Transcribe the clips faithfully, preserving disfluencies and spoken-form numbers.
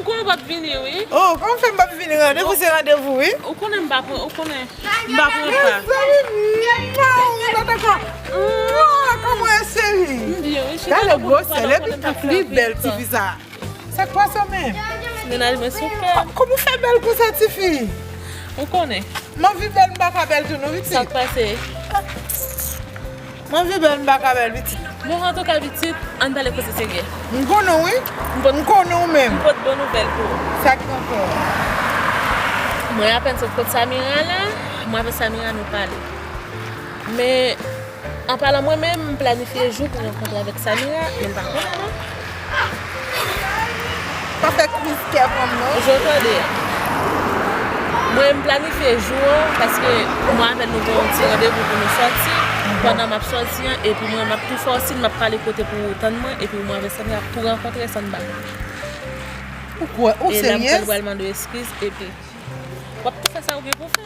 Konnen w p ap vini, wi. Oh, kòman fè m p ap vini? Randevou se randevou, wi. Ou konnen m pa pran, ou konnen m pa pran pa. Mezanmi, non, ou pa t ankò. Mwa, kòman e, cheri? M byen, wi, cheri. Gade gwosè l, epi tout li bèl, tifi sa. Sa k pase w menm? Mennaj mwen sou kè. Kò-, kòman w fè bèl konsa, tifi? Ou konnen. M anvi bèl, m pa ka bèl tou non, pitit. Sa k pase? M anvi bèl, m pa ka bèl, pitit. Bon, antouka, pitit, ann pale koze serye. M konnen w, wi. M pot, m konnen w menm. M pot bon nouvèl pou ou. Sa k gen ankò? Mwen apèn sot kot Samira la, mwen avèk Samira nou pale. Men, an palan mwen menm, m planifye jou pou m rankontre avèk Samira, men m pa konnen non. Pa fè kriz kè pou m non. Jan w tande a. Mwen, m planifye jou an, paske mwen avè l nou gen yon ti randevou pou nou sòti. Pandan m ap sòti an, epi mwen, m ap tou fè w siy, m ap pale kote pou ou tann mwen, epi mwen avè Samira ap tou rankontre san n pa konnen. Ou kwè, ou serye? E la, m pral mande w eskiz, epi w ap tou fè sa ou gen pou fè.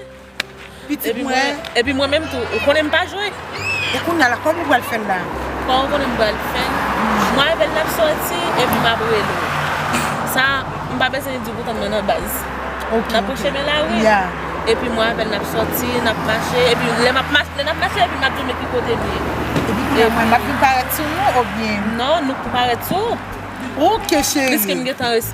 Pitit mwen. Epi mwen menm tou, ou konnen m pa jwe. E kounye a la, kòman ou pral fè l la? Kòman ou konnen m pral fè l? Mwen avè l n ap sòti, epi m ap rele w. Sa, m pa bezwen di w pou tann mwen nan baz. Ok, ok. N ap pran chemen lari. Epi mwen avè l n ap sòti, n ap mache, epi lè m ap mache, lè n ap mache, epi m ap di w men ki kote m ye. Epi kounye a mwen, m ap vin parèt sou nou, oubyen? Non, nou pou parèt sou ou. Ok, cheri. Piske m gentan res-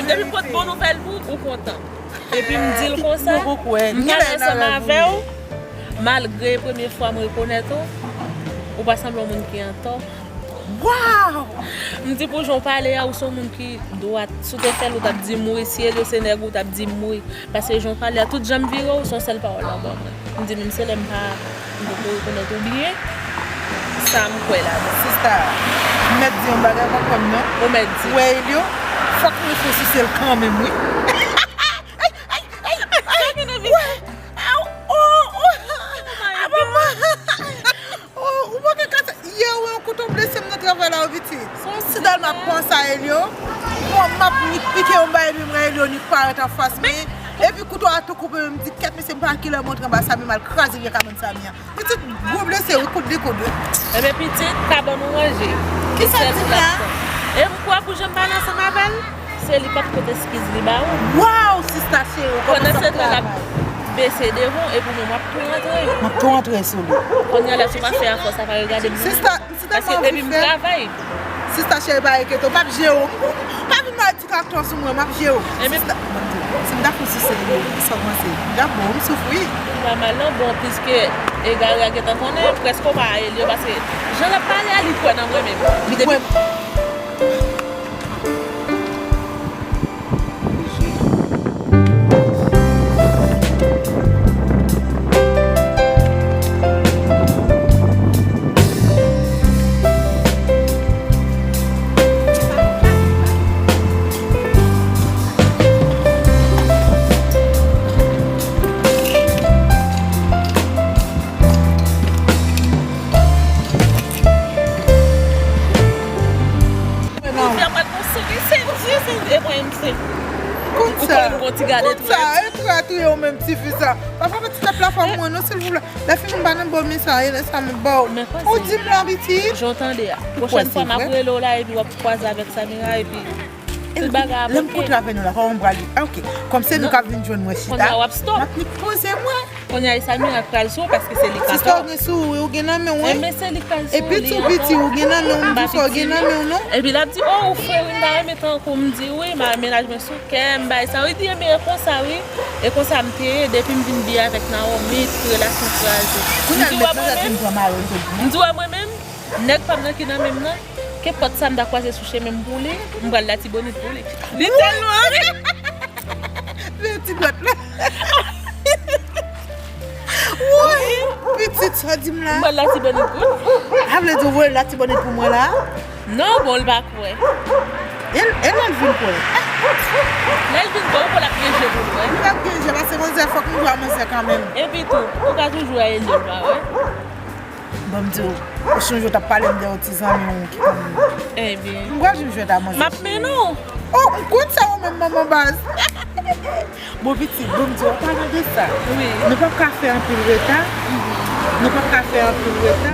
Depi m pot bon nouvèl pou ou, ou kontan. Epi m di l konsa, m pale ansanm avè w, malgre premye fwa m rekonèt ou, ou pa sanble yon moun ki antò. Waw! M di pou jan w pale a, ou se yon moun ki dwat. Si w te fè l, ou t ap di m wi. Si Elio se nèg ou, ou t ap di m wi. Paske jan w pale a, tout jan m vire w, se yon sèl pawòl w ap ban mwen. M di menm se lè m pa, m poko rekonèt ou byen, sa m kwè ladan. Sista, m mèt di yon bagay, w pa kwè m non. Ou mèt di. Ou wè Elio, fòk m refwosise l kanmenm wi. Ay, ay, ay, ay, ay, wè. Aw, oh, oh. Ah, manman. Oh, ou pa gen kase. Yè, ou wè yon kouto blese m nan travay la, wi, pitit. Si dal m ap panse a Elio, bon, m ap nik pike yon bagay, epi m wè Elio nik parèt anfas mwen. Epi kouto a tou koupe, m di, kèt, mesye, m pa kilè montre anba sa, men m al kraze vye kabann sa, men. Pitit, gwo blese, wi, koud li koud, wi. Ebyen, pitit, kabann ou ranje. Kisa l di la? E m kwè pou jan m pale ansanm avè l, se li k ap pote eskiz li ba ou. Waw, sista cheri, w kòmanse ap travay. Pandan se tan l ap bese devan w, epi mwen, m ap tou rantre. M ap tou rantre sou li. Kounye a la, si w pa fè afè w, sa pa regade m. Sista, m si tèlman anvi fè. Paske depi m travay. Sista cheri, pa enkyete w, m ap jere w. Pa vin mal di kaktò sou mwen, m ap jere w. Sista, si m ta fè w sise, sa w panse? M t ap bon, m soufri. Pa mal non, bon, piske egare a gentan konnen, prèske w pa a Elio, paske jan l ap pale a, li kwè nan mwen menm. Li kwè. Konn sa. Ou konnen m gon ti gade twèt. Konn sa, e twèt ou ye ou menm tifi sa. Pa frape ti tèt la fò mwen non, silvouplè. Lè fini m pa nan bò men sa, e lè sa m ba w. Ou di m la, pitit. Jan w tande a. Pwochèn fwa m ap rele w la, epi w ap kwaze avèk Samira, epi tout bagay ap oke. Lè m kontre avè nou la, kòman m pral di? Ah, ok. Kòm se nou k ap vin jwenn mwen chita, m ap nik poze mwen. Kounye a, e Samira k pral sou ou paske se li k antò. Sista, ou gen sou ou, wi, ou gen nan men w, wi. Enben, se li k pral sou ou, li antò. Epi tou piti, ou gen nan men w, m di sa, ou gen nan men w, non? Epi l ap di, oh, ou fre, wi, m ta renmen tankou m di, wi, mennaj mwen sou kè m, bay sa, wi, di, enben, e konsa, wi. E konsa m te ye, depi m vin byen avèk Naomi, tout relasyon kraze. Kounye a l met nan tèt li, m pran mari l tou. M di, wè mwen menm, nèg pa m nan ki nan men m nan, kenpòt sa m ta kwaze sou chemen m pou li, m pral Latibonit pou li. Li tèlman. Men ti dwèt la. Woy! Pitit, sa di m la. M pral Latibonit pou li. A vle di ou voye Latibonit pou mwen la? Non, bon, l pa kwè. E, e lè l vin kwè? Lè l vin kwè, ou kwè l ap gen je pou l wè? Li p ap gen je, paske manzè, fòk m jwe a manzè kanmenm. Epi tou, ou ka toujou a Elio, l pa wè. Bon, m di w, ou sonje w t ap pale m de yon ti zanmi w ki konn. Ebyen. M pral jwenn jwèt a manzè. M ap mennen w. Oh, m konn sa ou menm manman baz. Bon, pitit, bon, m di w, an palan de sa, wi, nou p ap ka fè anpil reta. Nou p ap ka fè anpil reta.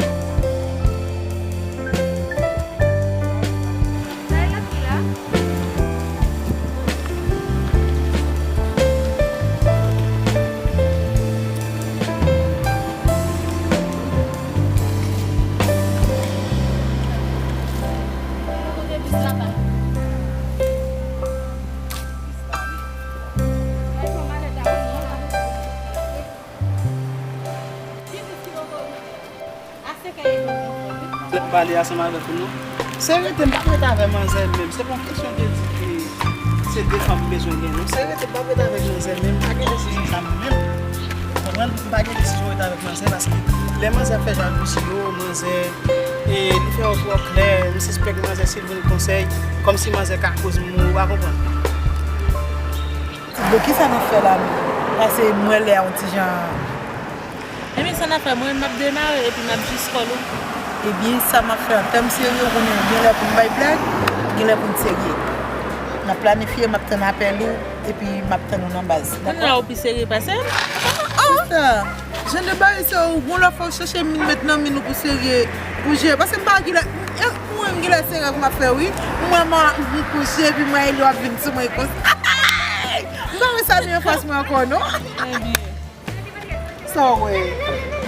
Lè m pale ansanm avèk ou non. Se rete, m p ap rete avè manzè menm. Se pa yon kesyon de di ke se de fanm m bezwen gen non. Se rete, m p ap rete avèk manzè menm. M pa gen desizyon sa mwen menm. Konprann? M pa gen desizyon rete avèk manzè paske lè manzè ap fè jalouzi yo, manzè, e, li fè yo twò klè, m sispèk manzè si l vin konsèy, kòmsi manzè ka koz mou, ou pa konprann. Bon, kisa n ap fè la menm? Paske m wè lè a yon ti jan. Ebyen, sa n ap fè, mwen, m ap demare epi m ap jis kòl ou. Ebyen, sa m ap fè an tèm serye, ou konnen, gen lè pou n bay blag, gen lè pou n serye. N ap planifye, m ap tann apèl ou, epi m ap tann ou nan baz. Kounye a ou pi serye pase m? Sista, jan de bagay sa yo, gon lòt fwa ou chèche min met nan min ou pou serye, pou jere. Paske m pa gen lè, e, mwen, m gen lè se rèv m ap fè, wi. M wè m, m kouche, epi m wè Elio ap vin sou mwen konsa. M pa wè sa li anfas mwen ankò, non. Ebyen. Sa w wè?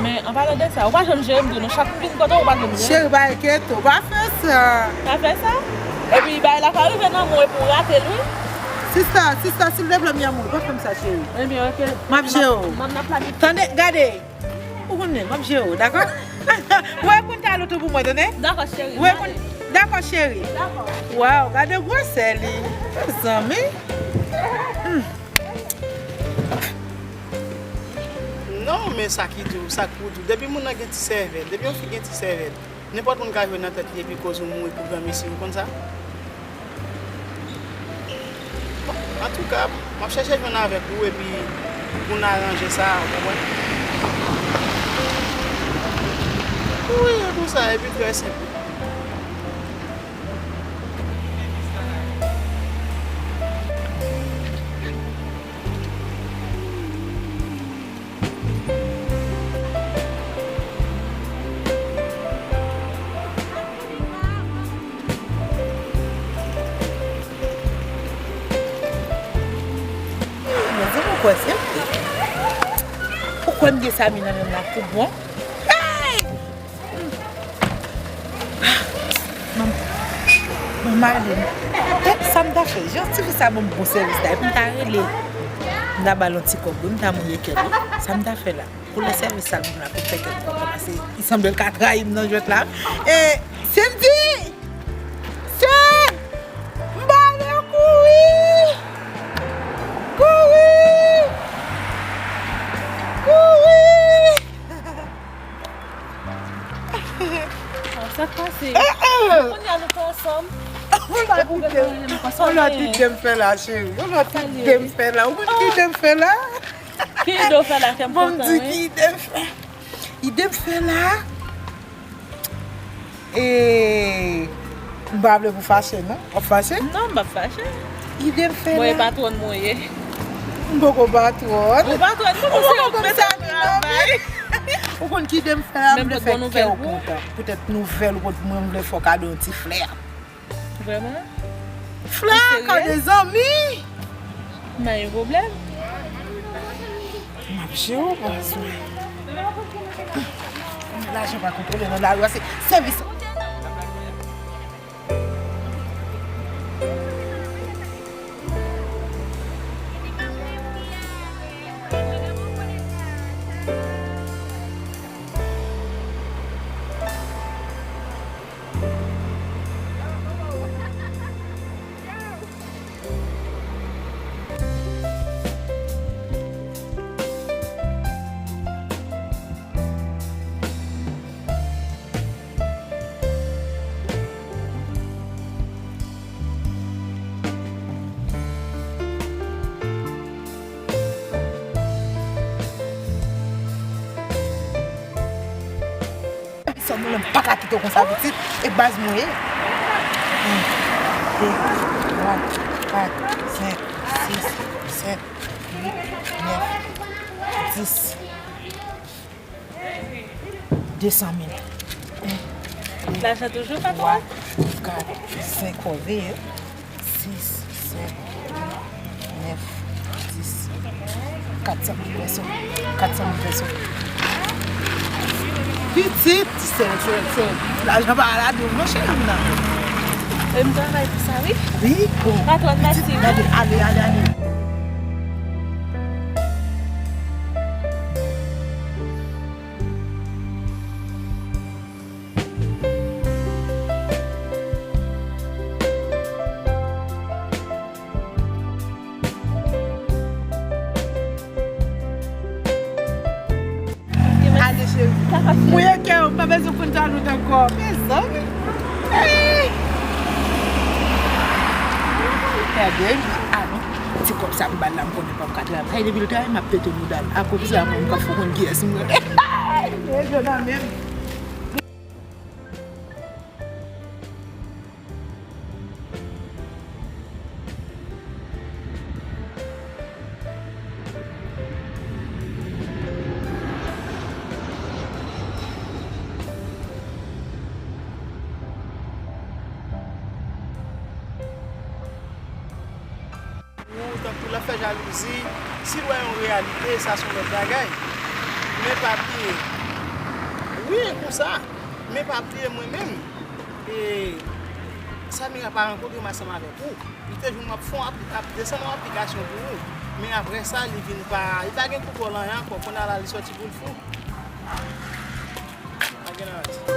Men, an palan de sa, ou pa janm jere m tou, non. Chak m vin kote w, ou pa janm jere m. Cheri, pa enkyete w, pa fè sa. Pa fè sa? Epi, bagay la ka rive nan men w epi w rate l, wi. Sista, sista, silvouplè, mi amor, pa fè m sa, cheri. Ebyen, oke. M ap jere w. Tande, gade. Ou konnen, m ap jere w, dakò? Wè konn talou tou pou mwen, tande? Dakò, cheri. Wè konn, dakò, cheri. Dakò. Waw, gade gwosè li. Mezanmi. Hmm. Non, men sa ki di w, sa k pou di w. Depi moun nan gen ti sèvèl, depi yon fi gen ti sèvèl, nenpòt moun ka jwe nan tèt li epi koz ou mouri pou granmesi, ou konn sa? Bon, antouka, m ap chèche jwenn avèk ou epi pou n aranje sa, ou konprann? Wi, e konsa, epi trè senp. Mezanmi, ou kwè se vre? Ou kwè m gen sa mi nan men m la tout bon? Hey! Manman, manman Alin. E, sa m ta fè? Jan tifi sa ban m bon sèvis la, epi m ta rele. M ta ba l yon ti kòb, wi, m ta mouye kè l, wi. Sa m ta fè la? Pou lè sèvis sa l ban m la, pou fè kè l kontan, paske li sanble l ka trayi m nan jwèt la. E, Cindy! Sèn! M ba le kouri! Kouri! Kouri! Sa k pase? Kounye a nou pa ansanm. Ou pa pou bezwen rele m konsa. Yon lòt ide m fè la, cheri. Yon lòt ide m fè la. Ou konn ki ide m fè la? Ki ide w fè la kè m kontan, wi? Bon, m di ki ide m fè. Ide m fè la. E, m pa vle pou fache, non. W ap fache? Non, m p ap fache. Ide m fè la. Mwen e patwòn mwen ye. M poko patwòn. Ou patwòn, mwen se yon mèt travay. Ou konn ki ide m fè la, m vle fè kè w kontan. Poutèt nouvèl ou pot pou mwen, m vle fè w kado yon ti flè. Vrèman? Flè, kado zanmi! M pa gen pwoblèm. M ap jere w, baz mwen. Lajan pa kontwole nan lari a, se sèvis. Mwen menm pa ka kite w konsa pitit, e baz mwen ye. Yon, de, twa, kat, senk, sis, sèt, uit, nèf, dis. De san mil. Lajan toujou, patwon? Twa, kat, senk, fò veye. Sis, sèt, nèf, dis, kat san mil pèso. Kat san mil pèso. Pitit, sè, sè, sè. Lajan pa la dou, non, cheri m nan. E m travay pou sa, wi. Wi, bon. Patwòn, mèsi, wi. Gade, ale, ale, ale. Ale, cheri. Mouye kè w, m pa bezwen konn talout ankò. Mezanmi. Ey! Gade, ah non. Ti kòb sa m ba l la, m konnen pa m ka travay. Depi l travay, m ap pete bouda l. Akoz sa, mwen, m ka fò konn kiyès m rele. Ey, yo nan men m. Ou tankou l ap fè jalouzi, si l wè yon reyalite, sa se yon lòt bagay. Men pa bliye. Wi, e konsa. Men pa bliye mwen menm. E Samira pa rankontre m ansanm avèk ou. Li te jwenn m ap fè yon apli-, ap desann yon aplikasyon pou ou. Men apre sa, li vin pa, li pa gen kontwòl anyen ankò. Kounye a la, li sòti pou l fou. Pa gen anyen.